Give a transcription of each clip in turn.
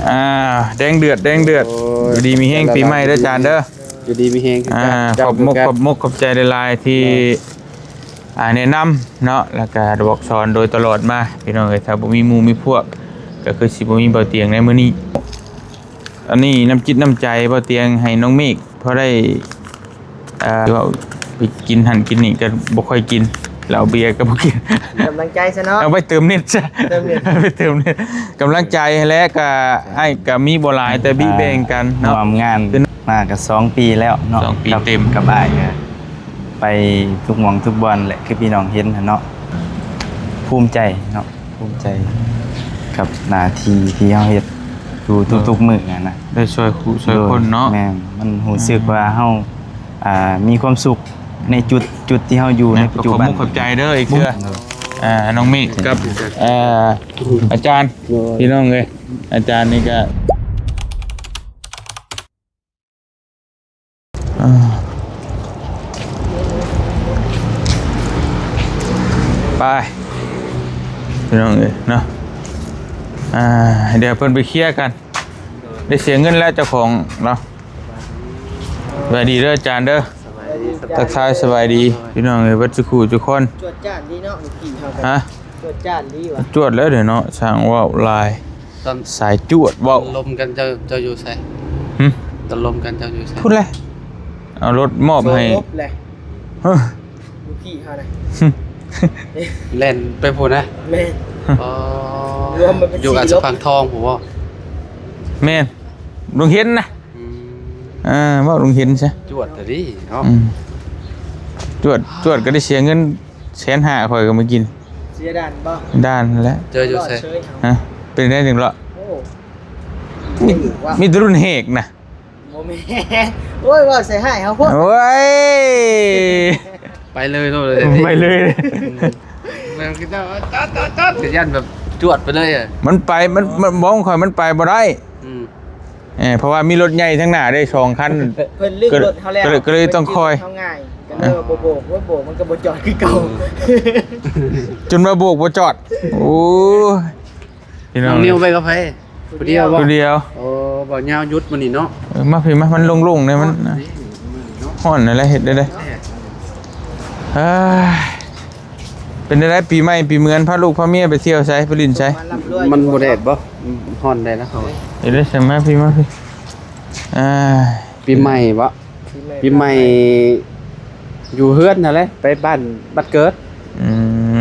ອ່າ ແດງເດືອດ ແດງເດືອດ. ໂອ້ຍ ຢູ່ດີມີແຮງ ປີໃໝ່ເດີອາຈານເດີ. ຢູ່ດີມີແຮງຄືກັນ ອ່າ ເຈົ້າ ຂອບມົກ ຄືກັນ ຂອບມົກຂອບໃຈຫຼາຍໆ ທີ່ ໂດຍ ອ່າ ແນະນຳເນາະ ແລ້ວກະບອກສອນໂດຍຕະຫຼອດມາ ພີ່ນ້ອງເອີຍ. ຖ້າບໍ່ມີໝູ່ມີພວກ ກໍຄືຊິບໍ່ມີເບົາຕຽງໃນມື້ນີ້. ອັນນີ້ນ້ຳຈິດນ້ຳໃຈເບົາຕຽງໃຫ້ນ້ອງເມກ ພໍໄດ້ ອ່າ ເວົ້າໄປກິນຫັ້ນກິນນີ້ກໍບໍ່ຄ່ອຍກິນ ເຫຼົ້າເບຍກໍບໍ່ກິນ. ກຳລັງໃຈຊະເນາະ ເອົາໄປເຕີມເນັດຊະ ເຕີມເນັດ ໄປເຕີມເນັດ. ກຳລັງໃຈຫັ້ນແຫຼະ ກໍອ້າຍກໍມີບໍ່ຫຼາຍ ແຕ່ບິແບ່ງກັນເນາະ ຮ່ວມງານ ຄື ມາກໍສອງປີແລ້ວເນາະ ສອງປີເຕັມ ກັບອ້າຍ ໄປທຸກໝ່ອງທຸກບ່ອນແຫຼະ ຄືພີ່ນ້ອງເຫັນຫັ້ນເນາະ. ພູມໃຈເນາະ ພູມໃຈກັບໜ້າທີ່ທີ່ເຮົາເຮັດຢູ່ທຸກໆມື້ຫັ້ນນະ ໄດ້ຊ່ວຍຄູ່ຊ່ວຍຄົນເນາະ. ໂດຍ ແມ່ນ ມັນຮູ້ສຶກວ່າເຮົາ ອ່າ ມີຄວາມສຸກໃນຈຸດ ຈຸດທີ່ເຮົາຢູ່ໃນປັດຈຸບັນ. ຂອບໃຈເດີອີກເທື່ອ ອ່າ ນ້ອງເມກກັບ ອ່າ ອາຈານ ໂດຍ ພີ່ນ້ອງເອີຍ ອາຈານນີ້ກໍ ອ່າ ໄປ ພີ່ນ້ອງເອີຍເນາະ. ອ່າ ດຽວເພິ່ນໄປເຄຍກັນ ໄດ້ເສຍເງິນແລ້ວເຈົ້າຂອງເນາະ. ສະບາຍດີເດີອາຈານເດີ. ສະບາຍດີ ສະບາຍດີ ທັກທາຍສະບາຍດີພີ່ນ້ອງເອີຍ ເບິດສູ່ຄູ່ສູ່ຄົນ. ຈວດຈ້ານດີເນາະ ລູກພີ່ເຮົາ ຮະ? ຈວດຈ້ານດີຫວາ? ຈວດແລ້ວເດີເນາະ ຊ່າງເວົ້າຫຼາຍ ຕອນ ສາຍຈວດເວົ້າ. ຕອນລົມກັນເຈົ້າ ເຈົ້າຢູ່ໃສ? ຫຶ? ຕອນລົມກັນເຈົ້າຢູ່ໃສ? ພຸ້ນແຫຼະ ເອົາລົດມອບໃຫ້ ໂຊລົບແຫຼະ ຮະ? ລູກພີ່ເຮົານະ ແລ່ນໄປພຸ້ນນະ. ແມ່ນ ອໍ ຢູ່ອັດສະພັງທອງພຸ້ນບໍ່? ແມ່ນ ລຸງເຫັນນະ. ອືມ ອ່າ ເວົ້າລຸງເຫັນຊະ ຈວດເລີຍເນາະ. ອືມ ຈວດ ຈວດກໍໄດ້ເສຍເງິນແສນຫ້າ ຂ້ອຍກໍມາກິນ. ເສຍດ່ານບໍ່? ດ່ານແຫຼະ. ເຈີຢູ່ໃສ? ຮະ? ເປັນໄດ້ໜຶ່ງເລາະ. ໂອ້ ມີ ມີແຕ່ລຸ້ນເຮກນະ. ບໍ່ແມ່ນ ໂອ້ຍ ເວົ້າໃສ່ຮ້າຍເຮົາໂພດ. ໂອ້ຍ ໄປເລີຍໂລດເລີຍ ໄປເລີຍ. ແມ່ນຄືເຈົ້າຈອດໆໆ ຢ້ານແບບຈວດໄປເລີຍ. ມັນໄປ ມັນ ມັນ ບໍ່ ຂ້ອຍມັນໄປບໍ່ໄດ້. ອືມ ເອີ ເພາະວ່າມີລົດໃຫຍ່ທາງໜ້າເດ້ ສອງຄັນ ເພິ່ນລຶ້ງລົດເຮົາແລ້ວ ກໍເລີຍ ກໍເລີຍຕ້ອງຄອຍ ເຮົາງ່າຍ ກໍເລີຍວ່າບໍ່ໂບກ ບໍ່ໂບກມັນກໍບໍ່ຈອດຄືເກົ່າ. ເອີ ຈົນວ່າໂບກບໍ່ຈອດ. ໂອ້ຍ ພີ່ນ້ອງ ນ້ອງນິວໄປກັບໃຜ? ຜູ້ດຽວບໍ່? ຜູ້ດຽວ. ໂອ້ ບໍ່ຍາວຢຸດມື້ນີ້ເນາະ. ເອີ ມາພີ້ມາ ມັນໂລ່ງໆ ນີ້ມັນ ໂອ້ຍ ຮ້ອນນັ້ນແຫຼະ ເຮັດໄດ້ເດ້. ເອີຍ ເປັນໃດໆ ປີໃໝ່ປີເມືອນ ພາລູກພາເມຍໄປທ່ຽວໃສ ໄປຫຼິ້ນໃສ? ມັນບໍ່ແດດບໍ່? ຮ້ອນໄດ໋ລະເຂົາ. ເຮັດໄດ້ໃສ ມາພີ້ມາພີ້. ອ່າ ປີໃໝ່ບໍ່? ປີໃໝ່ ປີໃໝ່ຢູ່ເຮືອນຫັ້ນແຫຼະ ໄປບ້ານ ບ້ານເກີດ. ອື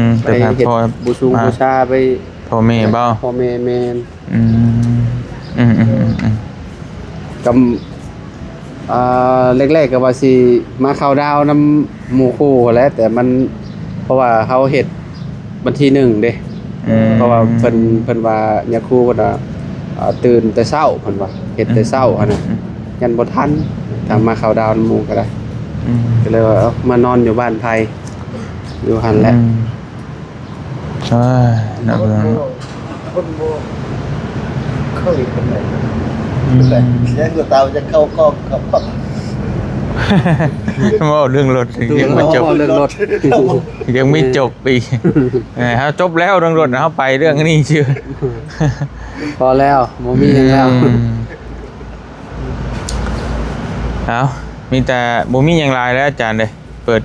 ມ ໄປເຮັດ ໄປຫາພໍ່ ບູຊຸງ ອ່າ ບູຊາ ໄປພໍ່ແມ່ບໍ່? ພໍ່ແມ່ ແມ່ນ. ອືມ ອືມໆໆໆ ກໍ ອ່າ ແລກໆກໍວ່າຊິມາເຂົ້າດາວນຳໝູ່ຄູ່ຫັ້ນແຫຼະ ແຕ່ມັນ ເພາະວ່າເຮົາເຮັດວັນທີໜຶ່ງເດ້. ອືມ ເພາະວ່າເພິ່ນ ເພິ່ນວ່າຍາຄູເພິ່ນວ່າ ອ່າ ຕື່ນແຕ່ເຊົ້າ ເພິ່ນວ່າເຮັດແຕ່ເຊົ້າຫັ້ນນະ. ອືມ ຍັງບໍ່ທັນ ຖ້າມາເຂົ້າດາວນຳໝູ່ກໍໄດ້. ອືມ ກໍເລີຍວ່າ ເອົ້າ ມານອນຢູ່ບ້ານໃຜ ຢູ່ຫັ້ນແຫຼະ. ອືມ ເອີຍ ເນາະ ຄົນບໍ່ ຄົນບໍ່ເຄີຍປານໃດ. ອືມ ແຕ່ຍັງບໍ່ຕາມ ຈະເຂົ້າກ້ອງເຂົ້າກ້ອງ. ເວົ້າເລື່ອງລົດ ຍັງບໍ່ຈົບ ເວົ້າເລື່ອງລົດ ຍັງບໍ່ຈົບອີກ. ເອີ ເຮົາຈົບແລ້ວເລື່ອງລົດ ເຮົາໄປເລື່ອງນີ້ຊື່ ພໍແລ້ວ ບໍ່ມີຫຍັງແລ້ວ. ອືມ ເອົາ ມີແຕ່ບໍ່ມີຫຍັງຫຼາຍແລ້ວອາຈານເດ້. ເປີດ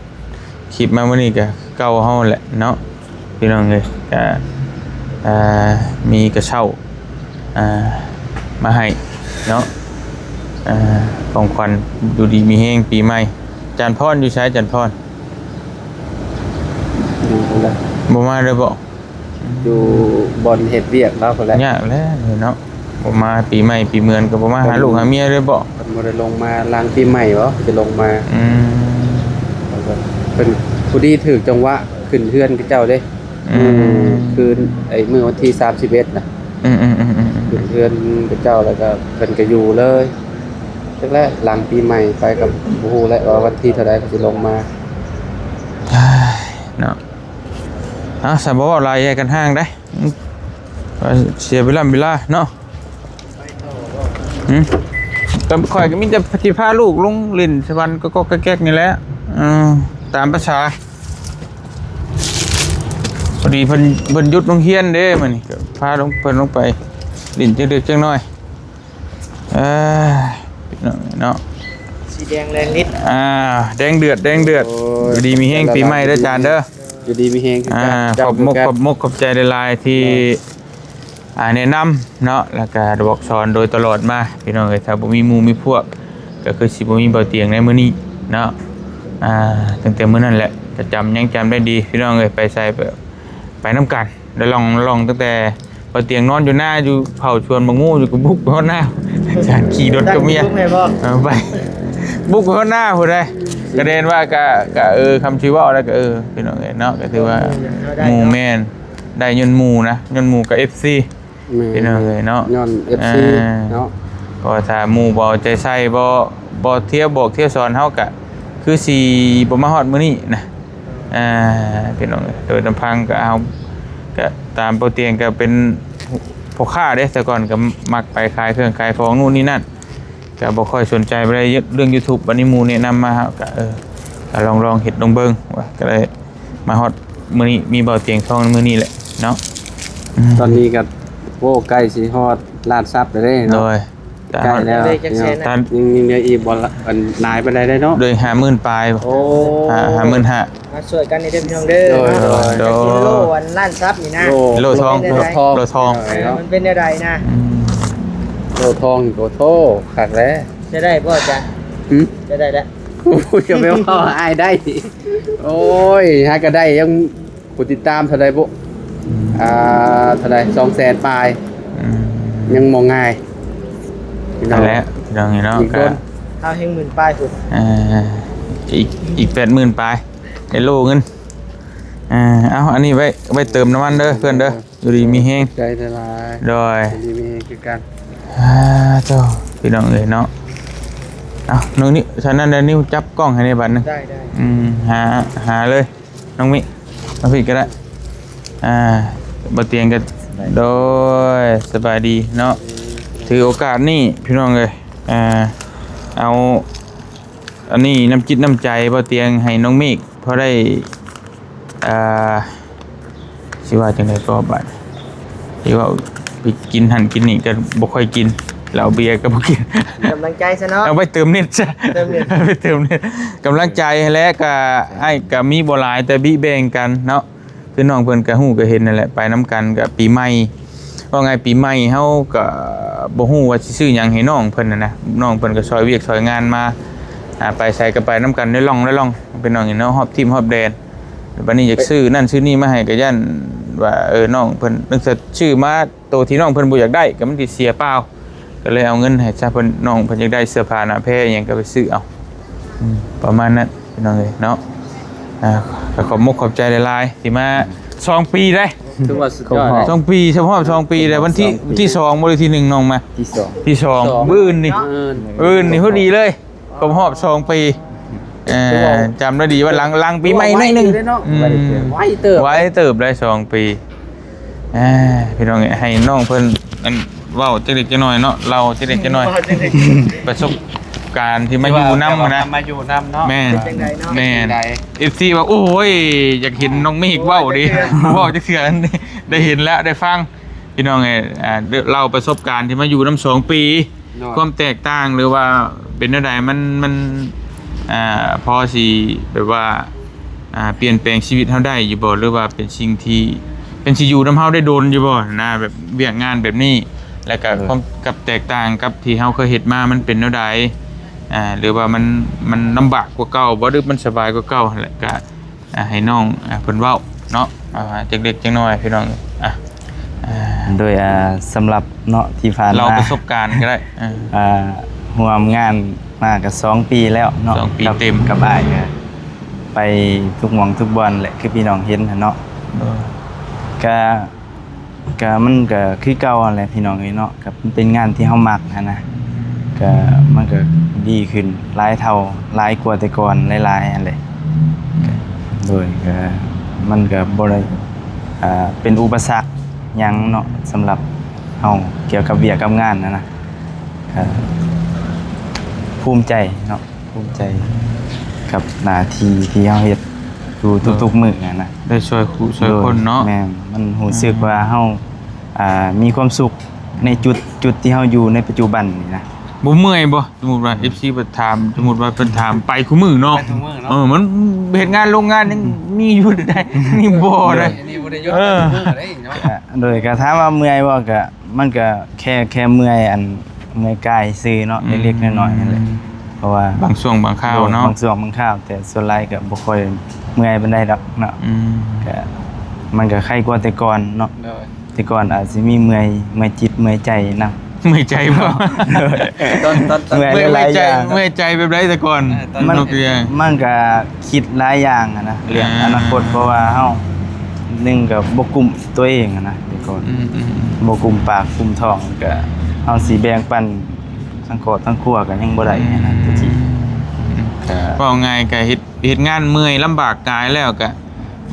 ຄລິບມາມື້ນີ້ກໍຄືເກົ່າເຮົາແຫຼະເນາະ ພີ່ນ້ອງເອີຍ. ກໍ ອ່າ ມີກະເຊົ້າ ອ່າ ມາໃຫ້ເນາະ ອ່າ ຂອງຂວັນ ຢູ່ດີມີແຮງປີໃໝ່. ຈານພອນຢູ່ໃສ? ຈານພອນ ຢູ່ພຸ້ນແຫຼະ ບໍ່ມາເລີຍບໍ? ຢູ່ບ່ອນເຮັດວຽກລາວພຸ້ນແຫຼະ. ຍາກແຫຼະເນາະ ບໍ່ມາປີໃໝ່ປີເມືອນກໍບໍ່ມາຫາລູກຫາເມຍເລີຍບໍ? ເພິ່ນບໍ່ໄດ້ລົງມາຫຼັງປີໃໝ່ບໍ ຊິລົງມາ. ອືມ ເພິ່ນພໍດີຖືກຈັງຫວະຂຶ້ນເຮືອນຂະເຈົ້າເດ້. ອືມ ຄືນ ໄອ້ມື້ວັນທີສາມສິບເອັດນະ. ອືມໆໆໆ ຂຶ້ນເຮືອນຂະເຈົ້າ ແລ້ວກໍເພິ່ນກໍຢູ່ເລີຍ. ຈັກແຫຼະ ຫຼັງປີໃໝ່ໄປກໍບໍ່ຮູ້ແຫຼະວ່າວັນທີເທົ່າໃດເຂົາຊິລົງມາ. ເນາະ ເອົາ ສະ ບໍ່ເວົ້າຫຼາຍ ແຍກກັນຫ່າງໄດ໋ ເສຍເວລາເວລາເນາະ. ຫຶ ກໍຂ້ອຍກໍມີແຕ່ຊິພາລູກລົງຫຼິ້ນສະຫວັນກໍໆແກກໆນີ້ແຫຼະ ເອີ ຕາມພາສາ. ພໍດີເພິ່ນ ເພິ່ນຢຸດໂຮງຮຽນເດ້ມື້ນີ້ ກໍພາລົງ ເພິ່ນລົງໄປຫຼິ້ນຈັກເລັກຈັກນ້ອຍ. ເອີ ພີ່ນ້ອງເນາະ ສີແດງແລງລິດ ອ່າ ແດງເດືອດ ແດງເດືອດ ໂອ້ຍ ຢູ່ດີມີແຮງ ແຕ່ລະ ປີໃໝ່ເດີ ອາຈານເດີ ຢູ່ດີມີແຮງຄືກັນ ອ່າ ເຈົ້າ ຂອບມົກ ຄືກັນ ຂອບມົກຂອບໃຈຫຼາຍໆ ທີ່ ໂດຍ ອ່າ ແນະນຳເນາະ ແລ້ວກະບອກສອນໂດຍຕະຫຼອດມາ ພີ່ນ້ອງເອີຍ ຖ້າບໍ່ມີໝູ່ມີພວກ ກໍຄືຊິບໍ່ມີເບົາຕຽງໃນມື້ນີ້ເນາະ ອ່າ ຕັ້ງແຕ່ມື້ນັ້ນແຫຼະ ກໍຈຳ ຍັງຈຳໄດ້ດີ ພີ່ນ້ອງເອີຍ ໄປໃສ ໄປນຳກັນ ໄດ້ລ່ອງ ລ່ອງຕັ້ງແຕ່ ເບົາຕຽງນອນຢູ່ນາ ຢູ່ເຝົ້າສວນໝາກໂມຢູ່ ກໍບຸກໄປຮອດນາ ຈານຂີ່ລົດກັບເມຍ ໄດ້ບຸກໃຫ້ບໍ່ ເອີ ໄປ ບຸກໄປຮອດນາພຸ້ນເດ້ ກໍເຫັນວ່າ ກະ ກະ ເອີ ຄຳຊິເວົ້າແລ້ວ ກະ ເອີ ພີ່ນ້ອງເອີຍເນາະ ກໍຖືວ່າ ເອີ ເຮົາໄດ້ເນາະ ໝູ່ແມ່ນ ໄດ້ຍ້ອນໝູ່ນະ ຍ້ອນໝູ່ກັບເອັຟຊີ ແມ່ນ ພີ່ນ້ອງເອີຍເນາະ ຍ້ອນເອັຟຊີ ອ່າ ເນາະ ເພາະວ່າຖ້າໝູ່ບໍ່ເອົາໃຈໃສ່ ບໍ່ ບໍ່ທຽວບອກທຽວສອນ ເຮົາກະຄືຊິບໍ່ມາຮອດມື້ນີ້ນະ ອ່າ ພີ່ນ້ອງເອີຍ ໂດຍລຳພັງກໍເຮົາ ກໍຕາມເບົາຕຽງກໍເປັນພໍ່ຄ້າເດ້ ແຕ່ກ່ອນກໍມັກໄປຂາຍເຄື່ອງຂາຍຂອງ ໂນ່ນນີ້ນັ້ນ ກໍບໍ່ຄ່ອຍສົນໃຈປານໃດເລື່ອງຢູທູບ ບັດນີ້ໝູ່ແນະນຳມາ ເຮົາກໍ ເອີ ກໍລອງ ລອງເຮັດລອງເບິ່ງ ວ່າກໍໄດ້ມາຮອດມື້ນີ້ ມີເບົາຕຽງທອງມື້ນີ້ແຫຼະເນາະ ອືມ ຕອນນີ້ກໍ ໂອ້ ໃກ້ຊິຮອດລ້ານຊັບແລ້ວເດ້ເນາະ ໂດຍ ໃກ້ແລ້ວ ຕາມ ຍັງ ຍັງເຫຼືອອີກບໍ່ຫຼາຍປານໃດເດ້ເນາະ ໂດຍ ຫ້າໝື່ນປາຍ ໂອ້ ຫ້າ ຫ້າໝື່ນຫ້າ ມາຊ່ວຍກັນເດີພີ່ນ້ອງເດີ ໂດຍ ໂດຍ ໂດຍ ໂລອັນລ້ານຊັບນີ້ນະ ໂລ ໂລທອງ ເປັນແນວໃດ ໂລທອງ ເອີ ມັນເປັນແນວໃດນະ ອືມ ໂລທອງນີ້ກໍໂທ ຄັກແລ້ວ ຈະໄດ້ບໍ່ອາຈານ ຫື ຈະໄດ້ແລ້ວ ໂອ້ຍ ຢ່າໄປເວົ້າ ອ້າຍໄດ້ ໂອ້ຍ ຫາກໍໄດ້ ຍັງຜູ້ຕິດຕາມເທົ່າໃດບຸ ອືມ ອ່າ ເທົ່າໃດ ສອງແສນປາຍ ອືມ ຍັງບໍ່ງ່າຍ ພີ່ນ້ອງ ນັ້ນແຫຼະ ພີ່ນ້ອງເອີຍເນາະ ອີກດົນ ກໍ ເຮົາແຮ່ງໝື່ນປາຍພຸ້ນ ເອີ ອີກ ອີກແປດໝື່ນປາຍ ໄດ້ໂລເງິນ ອ່າ ເອົາ ອັນນີ້ໄວ້ ໄວ້ເຕີມນ້ຳມັນເດີເພື່ອນເດີ ຢູ່ດີມີແຮງ ຂອບໃຈຫຼາຍໆ ໂດຍ ຢູ່ດີມີແຮງຄືກັນ ອ່າ ໂທ້ ພີ່ນ້ອງເອີຍເນາະ ເອົາ ນ້ອງນິວ ສະນັ້ນແລ້ວ ນິວຈັບກ້ອງໃຫ້ແດ່ບາດໜຶ່ງ ໄດ້ ໄດ້ ອືມ ຫາ ຫາເລີຍ ນ້ອງມິ ມາພີ້ກໍໄດ້ ອ່າ ບໍ່ຕຽງກໍ ໂດຍ ສະບາຍດີເນາະ ຖືໂອກາດນີ້ ພີ່ນ້ອງເອີຍ ອ່າ ເອົາ ອັນນີ້ນ້ຳຈິດນ້ຳໃຈບໍ່ຕຽງໃຫ້ນ້ອງເມກ ພໍໄດ້ ອ່າ ຊິວ່າຈັ່ງໃດກໍບາດ ຊິເວົ້າໄປກິນຫັ້ນກິນນີ້ກໍບໍ່ຄ່ອຍກິນ ເຫຼົ້າເບຍກໍບໍ່ກິນ ກຳລັງໃຈຊະເນາະ ເອົາໄປເຕີມເນັດຊະ ເຕີມເນັດ ໄປເຕີມເນັດ ກຳລັງໃຈຫັ້ນແຫຼະ ກໍອ້າຍກໍມີບໍ່ຫຼາຍ ແຕ່ບິແບ່ງກັນເນາະ ຄືນ້ອງເພິ່ນກໍຮູ້ກໍເຫັນນັ້ນແຫຼະ ໄປນຳກັນກໍປີໃໝ່ ເວົ້າງ່າຍປີໃໝ່ເຮົາກໍບໍ່ຮູ້ວ່າຊິຊື້ຫຍັງໃຫ້ນ້ອງເພິ່ນຫັ້ນນະ ນ້ອງເພິ່ນກໍຊ່ອຍວຽກຊ່ອຍງານມາ ອ່າ ໄປໃສກໍໄປນຳກັນ ໄດ້ລ່ອງ ໄດ້ລ່ອງ ພີ່ນ້ອງເນາະ ຮອບທີບຮອບແດນ ບັດນີ້ຢາກຊື້ນັ້ນຊື້ນີ້ມາໃຫ້ກໍຢ້ານວ່າ ເອີ ນ້ອງເພິ່ນ ເນື່ອງຈາກຊື້ມາໂຕທີ່ນ້ອງເພິ່ນບໍ່ຢາກໄດ້ ກໍມັນຊິເສຍເປົ່າ ກໍເລີຍເອົາເງິນໃຫ້ຊະ ເພິ່ນ ນ້ອງເພິ່ນຢາກໄດ້ເສື້ອຜ້າໜ້າແພອີ່ຫຍັງກໍໄປຊື້ເອົາ ອືມ ປະມານນັ້ນ ພີ່ນ້ອງເອີຍເນາະ ອ່າ ກໍຂອບມົກຂອບໃຈຫຼາຍໆ ທີ່ມາສອງປີໄດ໋ ຖືວ່າສຸດຍອດ ສອງປີ ຄົບຮອບສອງປີແລ້ວ ວັນທີ ສອງປີ ວັນທີສອງບໍ່ ຫຼື ທີໜຶ່ງ ນ້ອງມາ ທີສອງ ທີສອງ ມື້ອື່ນນີ້ ມື້ອື່ນນີ້ພໍດີເລີຍ ຄົບຮອບສອງປີ ເອີ ຈຳໄດ້ດີວ່າຫຼັງ ຫຼັງປີໃໝ່ໜ້ອຍໜຶ່ງ ອືມ ໄວເຕີບ ໄວເຕີບໄດ້ສອງປີ ອ່າ ພີ່ນ້ອງເອີຍ ໃຫ້ນ້ອງເພິ່ນ ອັນ ເວົ້າຈັກເລັກຈັກນ້ອຍເນາະ ເລົ່າຈັກເລັກຈັກນ້ອຍ ເວົ້າຈັກເລັກ ປະສົບການທີ່ມາຢູ່ນຳຫັ້ນນະ ມາຢູ່ນຳເນາະ ແມ່ນ ເປັນຈັ່ງໃດເນາະ ແມ່ນ ເປັນຈັ່ງໃດ ເອັຟຊີ ວ່າ ໂອ້ຍ ຢາກເຫັນນ້ອງເມກເວົ້າເດ້ ເວົ້າຈັກເທື່ອ ໄດ້ເຫັນແລ້ວ ໄດ້ຟັງ ພີ່ນ້ອງເອີຍ ອ່າ ເລົ່າປະສົບການທີ່ມາຢູ່ນຳສອງປີ ໂດຍ ຄວາມແຕກຕ່າງ ຫຼືວ່າເປັນແນວໃດ ມັນ ມັນ ອ່າ ພໍຊິແບບວ່າ ອ່າ ປ່ຽນແປງຊີວິດເຮົາໄດ້ຢູ່ບໍ່ ຫຼືວ່າເປັນສິ່ງທີ່ ເປັນຊິຢູ່ນຳເຮົາໄດ້ດົນຢູ່ບໍ່ນະ ແບບວຽກງານແບບນີ້ ແລ້ວກະ ໂດຍ ຄວາມ ກັບແຕກຕ່າງກັບທີ່ເຮົາເຄີຍເຮັດມາ ມັນເປັນແນວໃດ ອ່າ ຫຼືວ່າມັນ ມັນລຳບາກກວ່າເກົ່າບໍ່ ຫຼືມັນສະບາຍກວ່າເກົ່າ ແລ້ວກະ ອ່າ ໃຫ້ນ້ອງ ອ່າ ເພິ່ນເວົ້າເນາະ ອ່າ ຈັກເລັກຈັກນ້ອຍ ພີ່ນ້ອງ ອ່າ ໂດຍ ອ່າ ສຳລັບເນາະ ທີ່ຜ່ານມາ ເລົ່າປະສົບການກໍໄດ້ ອ່າ ຮ່ວມງານມາກໍສອງປີແລ້ວເນາະ ສອງປີເຕັມ ກັບອ້າຍ ໄປທຸກໝ່ອງທຸກບ່ອນແຫຼະ ຄືພີ່ນ້ອງເຫັນຫັ້ນເນາະ ກໍ ກະມັນກະຄືເກົ່າຫັ້ນແຫຼະພີ່ນ້ອງເອີຍເນາະ ກະເປັນງານທີ່ເຮົາມັກຫັ້ນນະ ກະມັນກະດີຂຶ້ນຫຼາຍເທົ່າ ຫຼາຍກວ່າແຕ່ກ່ອນຫຼາຍໆຫັ້ນແຫຼະ ໂດຍ ກະມັນກະບໍ່ໄດ້ ອ່າ ເປັນອຸປະສັກຫຍັງເນາະ ສຳລັບເຮົາກ່ຽວກັບວຽກກັບງານຫັ້ນນະ ກະພູມໃຈເນາະ ພູມໃຈກັບໜ້າທີ່ທີ່ເຮົາເຮັດຢູ່ທຸກໆມື້ຫັ້ນນະ ໄດ້ຊ່ວຍຄູ່ຊ່ວຍຄົນເນາະ ໂດຍ ແມ່ນ ມັນຮູ້ສຶກວ່າເຮົາ ອ່າ ມີຄວາມສຸກໃນຈຸດ ຈຸດທີ່ເຮົາຢູ່ໃນປັດຈຸບັນນີ້ນະ ບໍ່ເມື່ອຍບໍ່? ສົມມຸດວ່າ ເອັຟຊີ ເພິ່ນຖາມ ສົມມຸດວ່າເພິ່ນຖາມໄປຄູ່ມື້ເນາະ ໄປທຸກມື້ເນາະ ເອີ ມັນເຮັດງານໂຮງງານຍັງມີຢູ່ໃດ໋ ຍັງບໍ່ໄດ້ ນີ້ບໍ່ໄດ້ຢຸດ ເອີ ໄປທຸກມື້ເດ້ເນາະ ໂດຍ ກໍຖາມວ່າເມື່ອຍບໍ່ ກໍ ມັນກະແຄ່ ແຄ່ເມື່ອຍ ອັນ ເມື່ອຍກາຍຊື່ເນາະ ອືມ ເລັກໆນ້ອຍໆນັ້ນແຫຼະ ເພາະວ່າບາງຊ່ວງບາງຄາວເນາະ ໂດຍ ບາງຊ່ວງບາງຄາວ ແຕ່ສ່ວນຫຼາຍກະບໍ່ຄ່ອຍເມື່ອຍປານໃດດອກເນາະ ອືມ ກະ ມັນກະໄຄກວ່າແຕ່ກ່ອນເນາະ ໂດຍ ແຕ່ກ່ອນອາດຊິມີເມື່ອຍ ເມື່ອຍຈິດເມື່ອຍໃຈນຳ ເມື່ອຍໃຈບໍ່? ໂດຍ ຕອນ ຕອນ ຕອນ ເມື່ອຍ ເມື່ອຍໃຈ ເມື່ອຍໃຈແບບໃດແຕ່ກ່ອນ? ເອີ ຕອນ ມັນ ມັນກະຄິດຫຼາຍຢ່າງຫັ້ນນະ ເລື່ອງ ອ່າ ອະນາຄົດ ເພາະວ່າເຮົາ ໜຶ່ງກໍບໍ່ກຸ້ມຕົວເອງຫັ້ນນະ ແຕ່ກ່ອນ ອືມໆໆ ບໍ່ກຸ້ມປາກກຸ້ມທ້ອງ ກໍເຮົາຊິແບ່ງປັນທັງຄອບທັງຄົວກໍຍັງບໍ່ໄດ້ຫັ້ນນະ ອືມ ແຕ່ທີ່ ອືມ ກໍ ເວົ້າງ່າຍກໍເຮັດ ເຮັດງານເມື່ອຍລຳບາກກາຍແລ້ວ ກໍ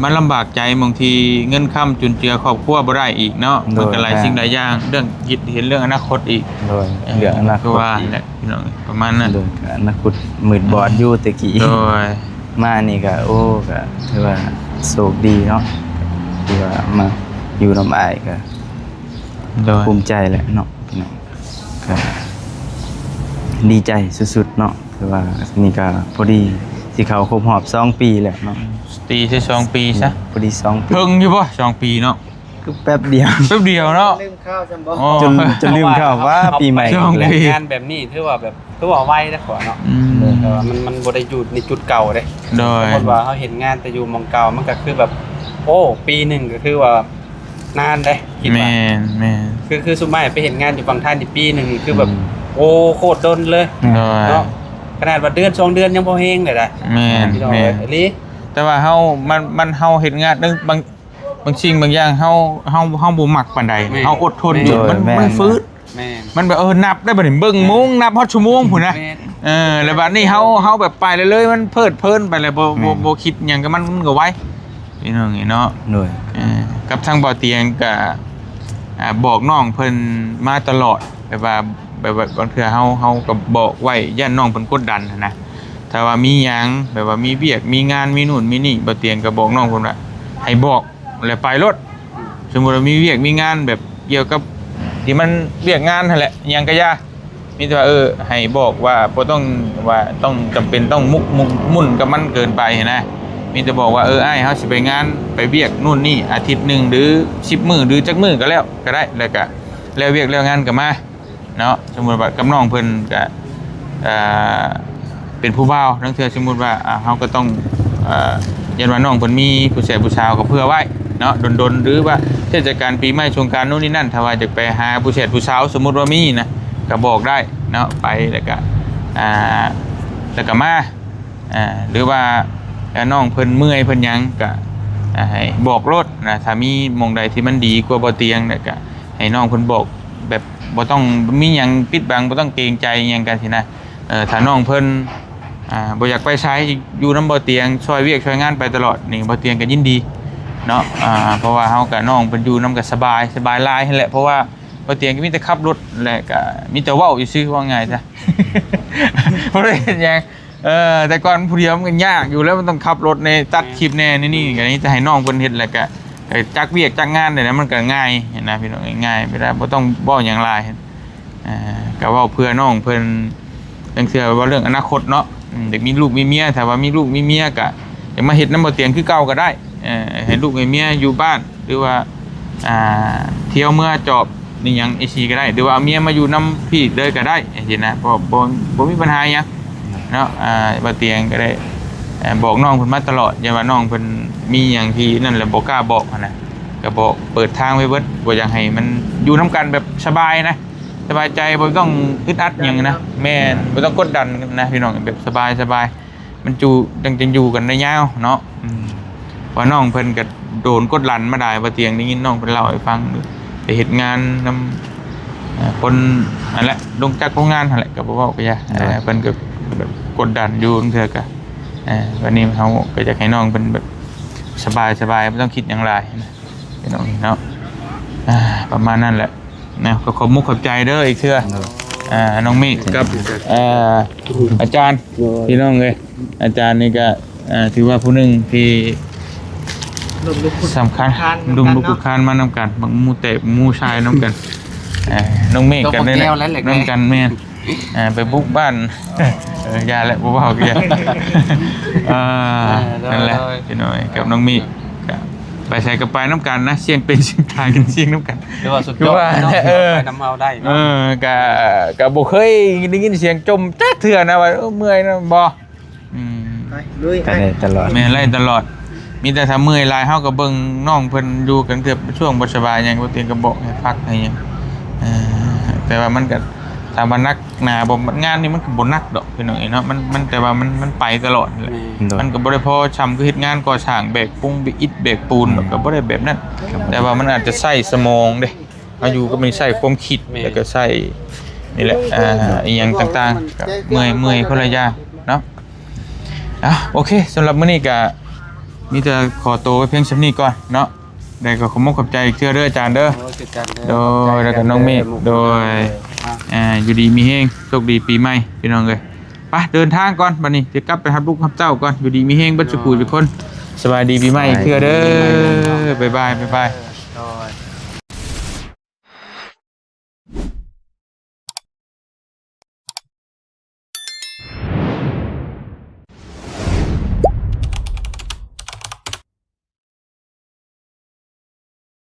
ມາລຳບາກໃຈ ບາງທີເງິນຄຳຈຸນເຈືອຄອບຄົວບໍ່ໄດ້ອີກເນາະ ໂດຍ ມັນກໍຫຼາຍ ແມ່ນ ສິ່ງຫຼາຍຢ່າງ ເລື່ອງຄິດເຫັນເລື່ອງອະນາຄົດອີກ ໂດຍ ເອີ ເລື່ອງອະນາຄົດ ຄືວ່າແຫຼະ ພີ່ນ້ອງ ປະມານນັ້ນ ໂດຍ ກໍອະນາຄົດມືດບອດ ອືມ ຢູ່ແຕ່ກີ້ ໂດຍ ມານີ້ກໍ ໂອ້ ກໍຖືວ່າໂຊກດີເນາະ ທີ່ວ່າມາຢູ່ນຳອ້າຍ ກໍ ໂດຍ ພູມໃຈແຫຼະເນາະ ພີ່ນ້ອງ ກໍດີໃຈສຸດໆເນາະ ຄືວ່ານີ້ກໍພໍດີຊິເຂົ້າຄົບຮອບສອງປີແລ້ວເນາະ ຕີໃສ່ສອງປີຊະ ພໍດີສອງປີ ເຖິງຢູ່ບໍ່ສອງປີເນາະ? ຄືແປັບດຽວ ແປັບດຽວເນາະ ລືມຂ່າວຊ້ຳບໍ່? ອໍ ຈົນ ຈົນລືມຂ່າວວ່າປີໃໝ່ ສອງປີ ແລ້ວງານແບບນີ້ຖືວ່າແບບ ຄືວ່າໄວເດ້ຂວາເນາະ ອືມ ແຕ່ວ່າມັນ ມັນບໍ່ໄດ້ຢູ່ໃນຈຸດເກົ່າເດ້ ໂດຍ ສົມມຸດວ່າເຮົາເຮັດງານແຕ່ຢູ່ໝ່ອງເກົ່າ ມັນກໍຄືແບບ ໂອ້ ປີໜຶ່ງກໍຄືວ່ານານເດ້ ຄິດວ່າ ແມ່ນໆ ຄື ຄືຊຸມອ້າຍໄປເຮັດງານຢູ່ຝັ່ງໄທນີ້ ປີໜຶ່ງນີ້ຄືແບບ ອືມ ໂອ້ ໂຄດດົນເລີຍ ໂດຍ ເນາະ ຂະໜາດວ່າເດືອນສອງເດືອນຍັງບໍ່ແຮງເລີຍນະ ແມ່ນ ພີ່ນ້ອງ ແມ່ນ ເອີຍ ອີ່ຫຼີ ແຕ່ວ່າເຮົາ ມັນ ມັນ ເຮົາເຮັດງານ ບາງ ບາງສິ່ງບາງຢ່າງເຮົາ ເຮົາ ເຮົາບໍ່ມັກປານໃດ ແມ່ນ ເຮົາອົດທົນຢູ່ ໂດຍ ມັນ ແມ່ນ ມັນຟືດ ແມ່ນ ມັນແບບ ເອີ ນັບໄດ້ບັດນີ້ ເບິ່ງໂມງ ແມ່ນ ນັບຮອດຊົ່ວໂມງພຸ້ນນະ ແມ່ນ ເອີ ແລ້ວບັດນີ້ເຮົາ ເຮົາແບບໄປເລື້ອຍໆ ມັນເພີດເພີນໄປແລ້ວ ບໍ່ ແມ່ນ ບໍ່ ບໍ່ຄິດຫຍັງກັບມັນ ມັນກໍໄວ ພີ່ນ້ອງເອີຍເນາະ ໂດຍ ເອີ ກັບທາງບ່າວຕຽງກໍ ອ່າ ບອກນ້ອງເພິ່ນມາຕະຫຼອດ ແບບວ່າ ແບບວ່າບາງເທື່ອເຮົາ ເຮົາກໍບອກໄວ້ ຢ້ານນ້ອງເພິ່ນກົດດັນຫັ້ນນະ ຖ້າວ່າມີຫຍັງ ແບບວ່າມີວຽກ ມີງານ ມີໂນ່ນມີນີ້ ບ່າວຕຽງກໍບອກນ້ອງເພິ່ນວ່າ ໃຫ້ບອກ ແລ້ວໄປໂລດ ສົມມຸດວ່າມີວຽກມີງານແບບກ່ຽວກັບທີ່ມັນວຽກງານຫັ້ນແຫຼະ ຫຍັງກະຢ່າ ມີແຕ່ວ່າ ເອີ ໃຫ້ບອກວ່າບໍ່ຕ້ອງວ່າຕ້ອງຈຳເປັນຕ້ອງໝົກໝຸ່ນກັບມັນເກີນໄປຫັ້ນນະ ມີແຕ່ບອກວ່າ ເອີ ອ້າຍ ເຮົາຊິໄປງານໄປວຽກໂນ່ນນີ້ ອາທິດໜຶ່ງ ຫຼື ສິບມື້ ຫຼື ຈັກມື້ກໍແລ້ວ ກໍໄດ້ ແລ້ວກະແລ້ວວຽກແລ້ວງານກໍມາ ເນາະ ສົມມຸດວ່າກັບນ້ອງເພິ່ນກະ ເອີ ເປັນຜູ້ບ່າວ ລາງເທື່ອສົມມຸດວ່າ ອ່າ ເຮົາກໍຕ້ອງ ເອີ ຢ້ານວ່ານ້ອງເພິ່ນມີຜູ້ແສບຜູ້ສາວກໍເຜື່ອໄວ້ເນາະ ດົນໆ ຫຼືວ່າເທດສະການປີໃໝ່ ສົງການໂນ່ນນີ້ນັ້ນ ຖ້າວ່າຈະໄປຫາຜູ້ແສບຜູ້ສາວ ສົມມຸດວ່າມີນະ ກໍບອກໄດ້ເນາະ ໄປແລ້ວກະ ອ່າ ແລ້ວກະມາ ອ່າ ຫຼືວ່າ ອ່າ ນ້ອງເພິ່ນເມື່ອຍເພິ່ນຫຍັງກະ ອ່າ ໃຫ້ບອກໂລດນະ ຖ້າມີໝ່ອງໃດທີ່ມັນດີກວ່າບໍ່ຕຽງ ແລ້ວກະໃຫ້ນ້ອງເພິ່ນບອກ ແບບບໍ່ຕ້ອງມີຫຍັງປິດບັງ ບໍ່ຕ້ອງເກງໃຈຫຍັງກັນຊີ້ນະ ເອີ ຖ້ານ້ອງເພິ່ນ ອ່າ ບໍ່ຢາກໄປໃສ ຢູ່ນຳບໍ່ຕຽງ ຊ່ອຍວຽກຊ່ອຍງານໄປຕະຫຼອດນີ້ ບໍ່ຕຽງກໍຍິນດີເນາະ ອ່າ ເພາະວ່າເຮົາກັບນ້ອງເພິ່ນຢູ່ນຳກໍສະບາຍ ສະບາຍຫຼາຍຫັ້ນແຫຼະ ເພາະວ່າບໍ່ຕຽງກໍມີແຕ່ຂັບລົດ ແລະກໍມີແຕ່ເວົ້າຊື່ໆ ເວົ້າງ່າຍຊະ ບໍ່ໄດ້ເຮັດຫຍັງ ເອີ ແຕ່ກ່ອນຜູ້ດຽວມັນກໍຍາກຢູ່ແລ້ວ ມັນຕ້ອງຂັບລົດແດ່ ຕັດຄລິບແດ່ ນີ້ນີ້ ອັນນີ້ຈະໃຫ້ນ້ອງເພິ່ນເຮັດ ແລ້ວກະ ເອີ ຈັກວຽກຈັກງານນີ້ນະ ມັນກໍງ່າຍນະ ພີ່ນ້ອງ ງ່າຍ ເວລາບໍ່ຕ້ອງເວົ້າຫຍັງຫຼາຍ ເອີ ກໍເວົ້າເພື່ອນ້ອງເພິ່ນ ລາງເທື່ອເວົ້າເລື່ອງອະນາຄົດເນາະ ອືມ ຢາກມີລູກມີເມຍ ຖ້າວ່າມີລູກມີເມຍກະຢາກມາເຮັດນຳບໍ່ຕຽງຄືເກົ່າກໍໄດ້ ເອີ ໃຫ້ລູກໃຫ້ເມຍຢູ່ບ້ານ ຫຼືວ່າ ອ່າ ທ່ຽວເມືອຈອບ ນີ້ຫຍັງ ເອຊີ ກໍໄດ້ ຫຼືວ່າເອົາເມຍມາຢູ່ນຳພີ່ເລີຍກໍໄດ້ ຈັ່ງຊີ້ນະ ບໍ່ ບໍ່ ບໍ່ມີບັນຫາຫຍັງເນາະ ອ່າ ບ່າວຕຽງກໍໄດ້ ເອີ ບອກນ້ອງເພິ່ນມາຕະຫຼອດ ຢ້ານວ່ານ້ອງເພິ່ນມີຫຍັງທີ່ນັ້ນແລ້ວບໍ່ກ້າບອກຫັ້ນນະ ກໍບອກເປີດທາງໄວ້ເບິດ ບໍ່ຢາກໃຫ້ມັນຢູ່ນຳກັນແບບສະບາຍນະ ສະບາຍໃຈ ບໍ່ຕ້ອງອຶດອັດຫຍັງນະ ແມ່ນ ບໍ່ຕ້ອງກົດດັນນະ ພີ່ນ້ອງ ແບບສະບາຍໆ ມັນຢູ່ ຈັ່ງ ຈັ່ງຢູ່ກັນໄດ້ຍາວເນາະ ອືມ ວ່ານ້ອງເພິ່ນກໍໂດນກົດດັນມາຫຼາຍ ວ່າຕຽງໄດ້ຍິນນ້ອງເພິ່ນເລົ່າໃຫ້ຟັງ ໄປເຮັດງານນຳ ເອີ ຄົນນັ້ນແຫຼະ ລົງຈັກໂຮງງານຫັ້ນແຫຼະ ກໍບໍ່ເວົ້າກໍຢ່າ ໂດຍ ເອີ ເພິ່ນກໍແບບກົດດັນຢູ່ ບາງເທື່ອກໍ ເອີ ວັນນີ້ເຮົາກໍຢາກໃຫ້ນ້ອງເພິ່ນແບບສະບາຍໆ ບໍ່ຕ້ອງຄິດຫຍັງຫຼາຍນະ ພີ່ນ້ອງເນາະ ອ່າ ປະມານນັ້ນແຫຼະ ນະ ກໍຂອບມຸກຂອບໃຈເດີອີກເທື່ອ ໂດຍ ອ່າ ນ້ອງເມກກັບ ອ່າ ອາຈານ ໂດຍ ພີ່ນ້ອງເອີຍ ອາຈານນີ້ກໍ ອ່າ ຖືວ່າຜູ້ໜຶ່ງທີ່ ລົ້ມລຸກ ສຳຄັນ ຄຸກຄານນຳກັນເນາະ ລົ້ມລຸກຄຸກຄານມານຳກັນ ບັກໝູ່ແຕກໝູ່ຊາຍນຳກັນ ອ່າ ນ້ອງເມກກັນເລີຍນະ ແມ່ນ ແມ່ນ ອ່າ ໄປບຸກບ້ານ ເອີ ຢ່າແຫຼະ ບໍ່ເວົ້າກໍຢ່າ ອ່າ ເອີ ໂດຍ ນັ້ນແຫຼະ ໂດຍ ພີ່ນ້ອງ ກັບນ້ອງມີ ກໍໄປໃສກໍໄປນຳກັນນະ ສ່ຽງເປັນສ່ຽງຕາຍກໍສ່ຽງນຳກັນ ຄືວ່າສຸດຍອດເນາະ ເອີ ໄປນຳເຮົາໄດ້ເນາະ ເອີ ກໍ ກໍບໍ່ເຄີຍໄດ້ຍິນສຽງຈົ່ມຈັກເທື່ອນະ ວ່າ ເອີ ເມື່ອຍນະ ບໍ່ ອືມ ໄປລຸຍ ໄດ້ຕະຫຼອດ ແມ່ນ ໄດ້ຕະຫຼອດ ມີແຕ່ຖ້າເມື່ອຍຫຼາຍ ເຮົາກໍເບິ່ງນ້ອງເພິ່ນຢູ່ ກັນເທື່ອຊ່ວງບໍ່ສະບາຍຫຍັງ ບໍ່ເຕີງກໍບອກໃຫ້ພັກໃຫ້ຫຍັງ ເອີ ແຕ່ວ່າມັນກໍ ຖາມວ່າໜັກໜາບໍ່ ງານນີ້ມັນກໍບໍ່ໜັກດອກ ພີ່ນ້ອງເອີຍເນາະ ມັນ ມັນ ແຕ່ວ່າມັນ ມັນໄປຕະຫຼອດແຫຼະ ແມ່ນ ໂດຍ ມັນກໍບໍ່ໄດ້ພໍຊ່ຳຄືເຮັດງານກໍ່ສ້າງ ແບກປຸງ ແບກອິດ ແບກປູນ ແມ່ນ ກໍບໍ່ໄດ້ແບບນັ້ນ ແຕ່ວ່າມັນອາດຈະໃຊ້ສະໝອງເດ້ ເຮົາຢູ່ກໍມີໃຊ້ຄວາມຄິດ ແມ່ນ ແລ້ວກໍໃຊ້ນີ້ແຫຼະ ອ່າ ອີ່ຫຍັງຕ່າງໆ ກໍເມື່ອຍ ເມື່ອຍຄົນລະຢ່າງເນາະ ອ່ະ ໂອເຄ ສຳລັບມື້ນີ້ກໍມີແຕ່ຂໍໂຕໄວ້ພຽງສ່ຳນີ້ກ່ອນເນາະ ໄດ້ກໍຂໍຂອບໃຈອີກເທື່ອເດີອາຈານເດີ ໂອ້ຍ ຄືກັນເດີ ໂດຍ ຂອບໃຈ ແລ້ວກໍນ້ອງເມກ ເດີ ໂດຍ ອ່າ ຢູ່ດີມີແຮງ ໂຊກດີປີໃໝ່ ພີ່ນ້ອງເອີຍ ໄປເດີນທາງກ່ອນ ບັດນີ້ຈະກັບໄປຮັບລູກຮັບເຕົ້າກ່ອນ ຢູ່ດີມີແຮງເບິດສູ່ຜູ້ທຸກຄົນ ສະບາຍດີປີໃໝ່ອີກເທື່ອເດີ ສະບາຍດີ ບາຍບາຍ ບາຍບາຍ.